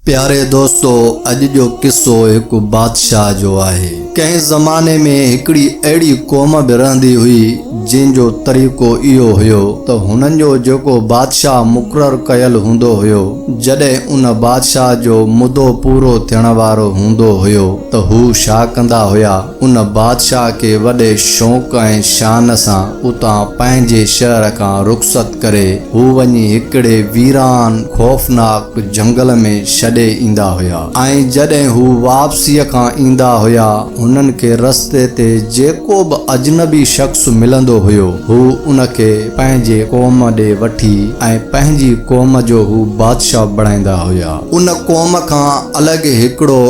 پياري دوستو اڄ جو قصو هڪ بادشاهه جو آهي. ڪنهن زماني ۾ هڪڙي اهڙي قوم به رهندي هئي جنهن جو طريقو اهو هيو ته هنن جو جيڪو بادشاهه مقرر ڪيل هوندو هيو جڏهن ان بادشاهه جو مدو پورو ٿيڻ وارو هوندو هيو ته هو ڇا ڪندا هيا ان بادشاهه کي وڏي شوق ۽ شان سان اتان پنهنجي شهر کان رخصت ڪري هو وڃي هڪڙي ويران خوفناڪ جهنگل ۾ ڇڏي ايندا هيا ۽ جڏهن هو واپسيء کان ايندا هيا هنن کي رستي تي جيڪو به اجنبي شخص ملندو هيو هو ان کي پنهنجي قوم ڏي وٺي ۽ پنهنجي قوم جو هو بادشاهه بڻائيندا هيا. ان قوم کان الڳ هڪڙو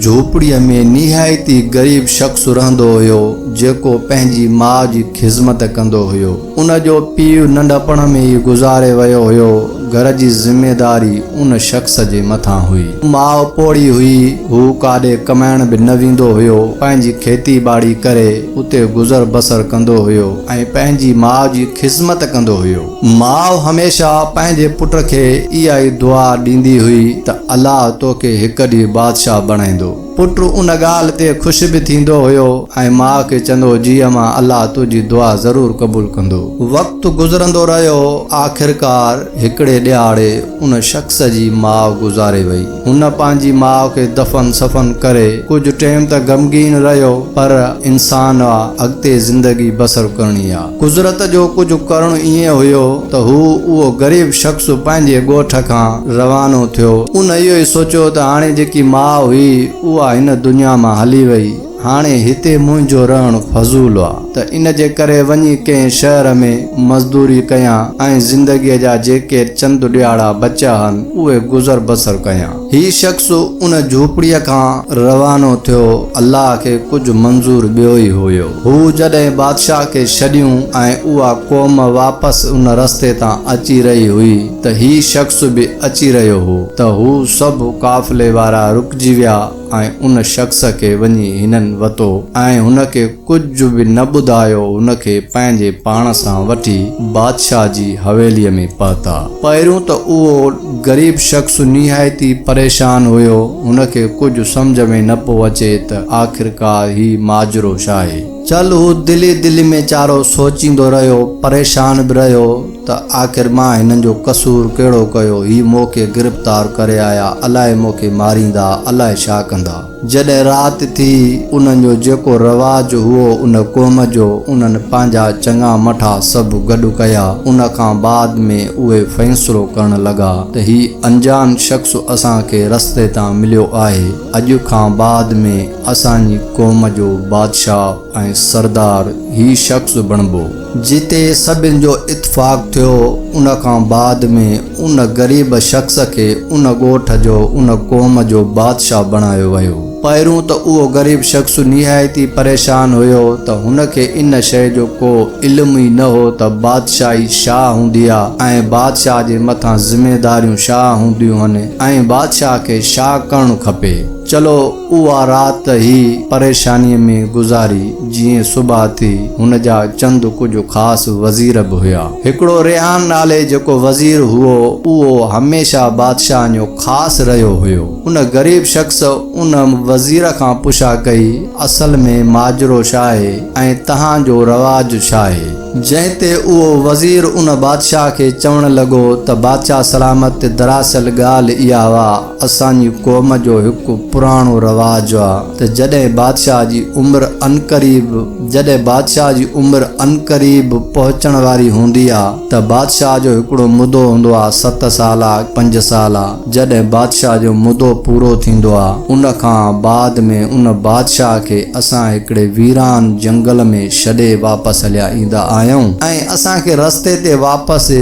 جهوپڙيء ۾ نهايت ئي غريب شخص رهندو هيو جيڪو پنهنجي ماء جي خذمت ڪندو هيو. ان جو پيء ننڍپڻ ۾ ئي گذاري ويو هيو، گهر جي ذميداري ان شخص جي مٿان هئي. ماء پوڙهي هئي، هو ڪاڏي ڪمائڻ به نه ويندو هيو، پنهنجي کيتي ٻاڙي ڪري اتي گذر بسر ڪندو هيو ۽ پنهنجي ماء جي خذمت ڪندو هيو. ماء هميشه پنهنجي پٽ کي اها ئي دعا ڏيندي هئي ته الله توکي هڪ ڏينهن بادشاهه بڻائيندو. پٽ ان ڳالهه تي خوش به ٿيندو هيو ۽ ماء کي چوندو هو جي امان الله تنهنجي دعا ضرور قبول ڪندو. وقت گذرندو رهيو آخرڪار هڪڙي ڏهاڙي ان شخص جي ماء گذاري وئي. هن پنهنجي ماء کي دفن سفن ڪري ڪجهه ٽيم ته غمگين رهيو پر انسان آ اڳتي زندگي بسر ڪرڻي آ. قدرت جو ڪجهه ڪرڻ ائين هيو ته هو اهو غريب شخص پنهنجي ڳوٺ کان روانو ٿيو. ان اهو ئي سوچيو ته هاڻي جيڪي ماء هئي اها هن دنيا مان هلي وئي، هاڻي هتي منهنجو رهڻ فضول آ ته ان جي ڪري وڃي ڪنهن شهر ۾ مزدوري ڪيان ۽ زندگيء جا جيڪي چند ڏهاڙا بچيا هن اهي گذر بسر ڪيان. هي شخص ان جهوپڙيء کان روانو ٿيو، الله کي ڪجهه منظور ٻيو ئي هيو. هو جڏهن بادشاهه کي ڇڏيون ۽ اها قوم واپس ان رستي تان اچي رهي هئي ته هي شخص به اچي رهيو هو ته هو سڀ قافلي وارا رڪجي ويا ۽ ان شخص کي وڃي هنن وتو ۽ هن کي ڪجهه به نه ٻڌايو هن کي پنهنجي پاڻ سان وٺي بادشاهه جي حويليء ۾ پهتا. پهريون ته اهو غريب شخص نهايت ئي پريشان هيو، هن کي ڪجهه سمجهه ۾ نه پيو اچي ته آخرڪار هي ماجرو ڇاهي؟ چل هو دل ئي دل ۾ چارو سوچيندو رهيو، پريشان به رهيو ته آخر مان هنن جو قصور ڪهڙو ڪيو، هي مون کي گرفتار ڪري آيا، الائي مون کي ماريندا، الائي ڇا ڪندا. جڏهن رات ٿي، انهن جو جيڪو رواج هئو ان قوم جو، انهن پنهنجا چڱا مٺا سڀ گڏ ڪيا، ان کان بعد ۾ اهي فيصلو ڪرڻ لڳا ته هي انجان شخص اسان کي رستي تان مليو آهي، اڄ کان بعد ۾ اسان جي قوم جو بادشاهه ۽ سردار هي شخص بڻبو. جتي سڀن جو اتفاق ٿيو، ان کان بعد ۾ ان غريب شخص کي ان ڳوٺ جو ان قوم جو بادشاهه بڻايو ويو. پهريون ته اهو غريب شخص نهايت ئي پريشان هيو ته هن کي ان شيء جو ڪو علم ئي نه هو ته بادشاهي ڇا هوندي آ ۽ بادشاهه جي مٿان ذميداريون ڇا هونديون هن ۽ بادشاهه کي ڇا ڪرڻ کپي. چلو اها رات هي پريشانيء ۾ گذاري، جيئن صبح ٿي، هن جا چند ڪجهه خاص وزير به هيا. هڪڙو ريحان نالي جيڪو وزير هئو، اهو هميشه بادشاهن جو خاص رهيو هيو. ان غريب شخص ان وزير کان پڇا ڪئي، اصل ۾ ماجرو ڇاهي ۽ تهان جو رواج ڇاهي؟ جنهن تي اهو وزير ان بادشاهه کي چوڻ لڳو ته بادشاهه سلامت دراصل ڳالهه اها هئا، اسان جي قوم جو هڪ پراڻو رواج آ ته جڏهن بادشاهه جي عمر عنقريب جڏهن بادشاهه جي عمر عنقريب پهچڻ واري هوندي آ ته بادشاهه جو هڪڙو مدو هوندو آ ست سال آ پنج سال آ جڏهن بادشاهه جو مدو پورو ٿيندو آ ان کان بعد ۾ ان بادشاهه کي اسان هڪڙي ويران جنگل ۾ ڇڏي واپس هليا ايندا آهيون ۽ اسان کي رستي تي واپس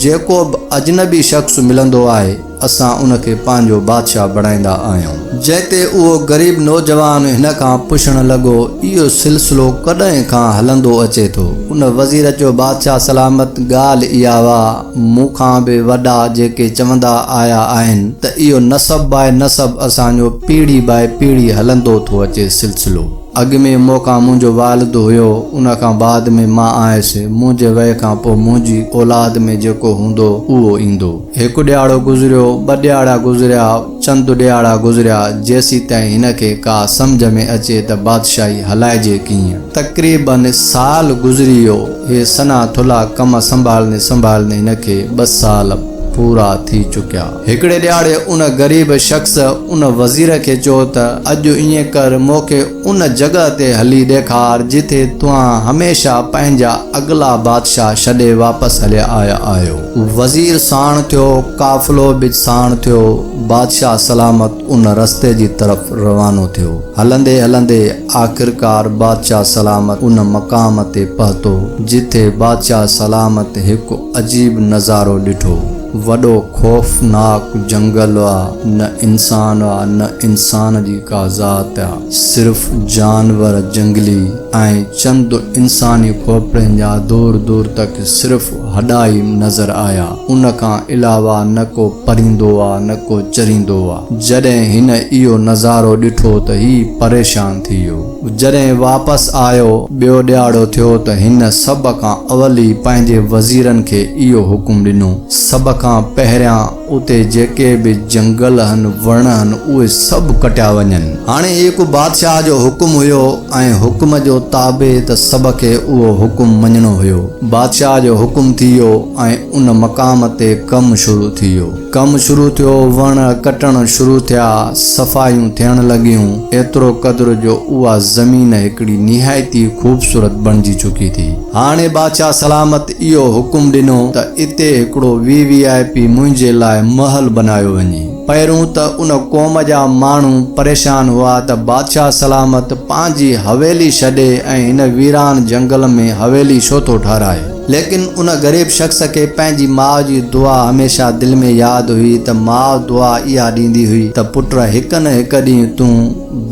جيڪو به اجنبي شخص ملندو آهي اسان ان کي پنهنجو بادشاهه بڻائيندا آهيون. جنهن تي اهو غريب نوجوان هن کان پڇڻ لڳو، اهو سلسلو ڪڏهن کان هلندو اچي ٿو؟ ان وزير چيو، بادشاهه سلامت، ڳالهه اها هئا، مون کان به وڏا جيڪي چوندا آيا آهن ته اهو نسب باء نسب اسان جو پيڙهي باء پيڙهي هلندو ٿو اچي سلسلو. اڳ ۾ مون کان منهنجو والد هيو، ان کان بعد ۾ مان آيس، منهنجي وئي کان پوء منهنجي اولاد ۾ جيڪو هوندو اهو ايندو. هڪ ڏهاڙو گذريو، ٻه ڏهاڙا گذريا، چند ڏهاڙا گذريا، جيسيتائين هن کي ڪا سمجهه ۾ اچي ته بادشاهي هلائجي ڪيئن. تقريباً سال گذري ويو، هي سنها ٿلها ڪم سنڀالندي سنڀالندي هن کي ٻه سال پورا ٿي چڪيا. هڪڙي ڏهاڙي ان غريب شخص ان وزير کي چيو ته اڄ ائين ڪر مون کي ان جڳهه تي هلي ڏيکار جتي توهان هميشه پنهنجا اڳلا بادشاهه ڇڏي واپس هليا آيا آهيو. وزير ساڻ ٿيو، قافلو به ساڻ ٿيو، بادشاهه سلامت ان رستي جي طرف روانو ٿيو. هلندي هلندي آخرڪار بادشاهه سلامت ان مقام تي پهتو، جتي بادشاهه سلامت هڪ عجيب نظارو ڏٺو. وڏو خوفناڪ جنگل آ، نه انسان آ، نه انسان جي ڪا ذات آ، صرف جانور جنگلي ۽ چند انساني کوپڙين جا دور دور تڪ صرف هڏا ئي نظر آيا. ان کان علاوه نه ڪو پرندو آ، نه ڪو چرندو آ. جڏهن هن اهو نظارو ڏٺو ته هي پريشان ٿي ويو. جڏهن واپس آيو، ٻيو ڏهاڙو ٿيو ته هن سڀ کان اول ئي پنهنجي وزيرن کي اهو حڪم ڏنو، سڀ کان پهريان اتي جيڪي به جنگل هن، وڻ هن، اهي سڀ ڪٽيا وڃن. هاڻي هي هڪ بادشاهه جو حڪم هيو ۽ حڪم جو تابع ته سڀ کي اهو حڪم مڃڻو هيو. بادشاهه جو حڪم ٿي ويو ۽ ان مقام تي ڪم شروع ٿي ويو. ڪم شروع ٿيو، وڻ ڪٽڻ شروع ٿيا، صفايون ٿيڻ لڳيون، ايترو قدر جو اها زمين هڪڙي نهايت ئي خوبصورت بڻجي چڪي ٿي. هاڻي بادشاهه سلامت اهو حڪم ڏنو ته اتي هڪڙو وي وي آء پي منهنجي لاء محل بنايو وڃي. پهريون ته ان قوم جا ماڻهو پريشان هئا ته بادشاهه سلامت پنهنجي حويلي ڇڏي ۽ هن ويران جنگل ۾ حويلي ڇو ٿو ٺهرائي؟ ليڪن ان غريب شخص کي پنهنجي ماء جي دعا هميشه دل ۾ ياد هئي ته ماء دعا اها ڏيندي هئي ته پٽ هڪ نه هڪ ڏينهن تون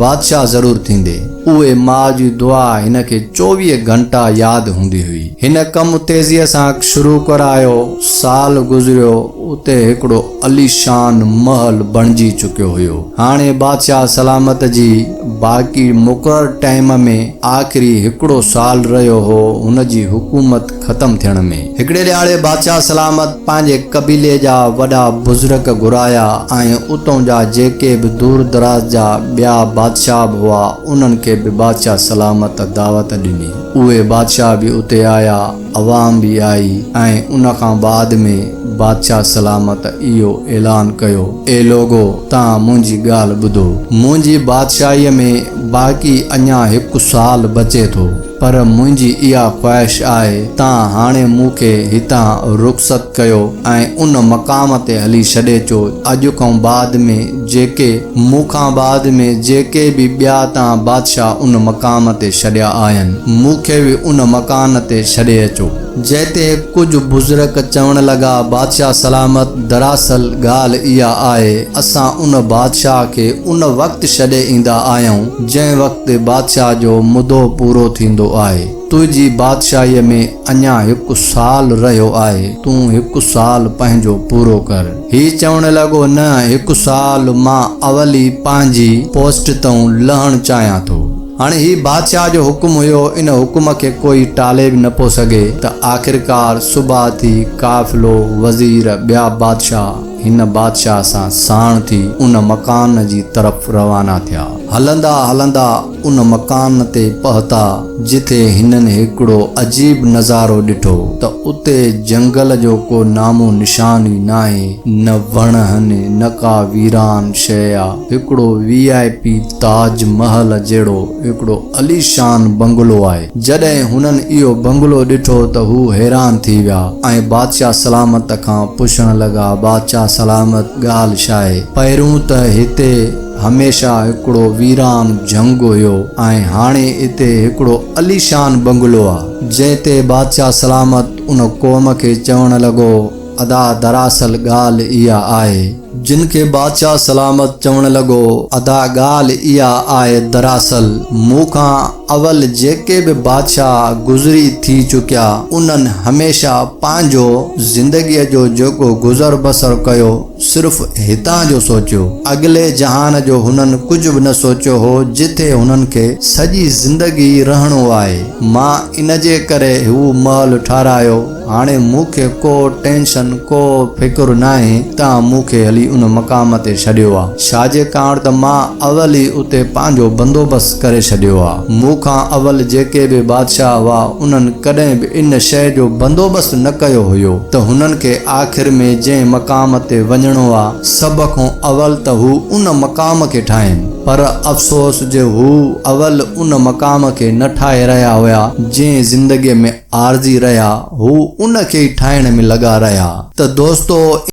بادشاهه ضرور ٿيندي. اهي ماء جي دعا هن کي 24 گهنٽا ياد هوندي هئي. هن ڪم تيزيء سان شروع ڪرايو. سال گذريو، اتي هڪڙو عليشان محل بڻجي چڪيو هيو. هاڻي بادشاهه سلامت جي باقي مقرر ٽائيم ۾ آخري هڪڙو سال رهيو هو هن جي حڪومت ختم ٿيڻ ۾. هڪڙي ڏهاڙي بادشاهه سلامت پنهنجي قبيلي جا وڏا بزرگ گهرايا ۽ اتون جا جيڪي به دور دراز جا ٻيا بادشاهه به هئا انهن کي به بادشاهه سلامت دعوت ڏني. اهي بادشاهه به اتي آيا. عوام به آئي ۽ ان کان بعد ۾ بادشاهه سلامت اهو اعلان ڪيو، اي لوگو! توهان منهنجي ڳالهه ٻڌو. منهنجي بادشاهيء ۾ باقي اڃا هڪ سال بچي ٿو، پر منهنجي اها خواهش آهي، توهان هاڻي مون کي هتان رخصت ڪيو ۽ ان مقام تي هلي ڇڏي اچو، اڄ کان بعد ۾ جيڪي مون کان بعد ۾ جيڪي به ٻيا توهان بادشاهه ان مقام تي ڇڏيا آهن، مون کي به ان مڪان تي ڇڏي اچو. جنهن تي ڪجهه بزرگ چوڻ لڳا، بادشاهه سلامت، دراصل ڳالهه اها آهي، اسان ان بادشاهه کي ان وقت ڇڏي ايندا آهيون، جنهن وقت بادشاهه جو مدو پورو ٿيندو آهي. تنهنجي بادشاهيء ۾ اڃا هڪ سال رهيو آهي، تون هڪ سال پنهنجو پورو ڪر. هي چوڻ لڳو، نه، هڪ سال مان اول ئي پنهنجي پوسٽ تئون لهڻ چاهيان ٿو. هاڻي هي بادشاهه جو حڪم هيو، ان حڪم کي ڪوئي ٽالي به نه پيو سگهي ته آخرڪار صبح ٿي، قافلو، وزير، ٻيا بادشاهه هن بادشاهه سان ساڻ ٿي ان مڪان جي طرف روانا ٿيا. هلندا هلندا ان مڪان تي پهتا، جتي هنن هڪڙو عجيب نظارو ڏٺو ته اتي جنگل جو ڪو نام و نشان ئي ناهي، نه وڻ هن، نه ڪا ويران شيء آ، هڪڙو وي آء پي تاج محل جهڙو هڪڙو عليشان بنگلو آهي. جڏهن هنن اهو بنگلو ڏٺو ته هو حيران ٿي ويا ۽ بادشاهه سلامت کان پڇڻ لڳا، بادشاهه سلامت ڳالهه ڇاهي؟ پهريون ته هتي. هميشه هڪڙو ويران جهنگ هيو ۽ هاڻي اتي هڪڙو عليشان بنگلو آ. جنهن تي بادشاهه سلامت ان قوم کي چوڻ لڳو، ادا دراصل ڳالهه اها آهي، جن کي بادشاهه سلامت چوڻ لڳو، ادا ڳالهه اها آهي دراصل مون کان اول جيڪي به بادشاهه گذري ٿي چڪيا انهن هميشه پنهنجو زندگيء جو جيڪو گذر بسر ڪيو صرف هتان جو سوچيو اڳلي جهان جو هنن ڪجهه به نه سوچيو هو جتي هنن کي سڄي زندگي رهڻو آهي مان ان جي ڪري هو محل ٺارايو هاڻي مون کي ڪو ٽينشن ڪو فڪر ناهي تان مون کي هلي ان مقام تي ڇڏيو آ ڇاجي ڪاڻ ته مان اول ئي اتي پنهنجو بندوبست ڪري ڇڏيو آ مون کان اول جيڪي به بادشاهه هئا انهن ڪڏهن به ان شيء جو بندوبست نه ڪيو هيو ته هنن کي آخر ۾ جنهن مقام تي وڃڻو آ سڀ کان اول ته هو ان مقام کي ٺاهين پر افسوس جي هو اول ان مقام کي نه ٺاهي رهيا هيا جنهن زندگي ۾ عارضي رهيا، هو ان کي ئي ٺاهڻ ۾ لڳا رهيا ته دوستو!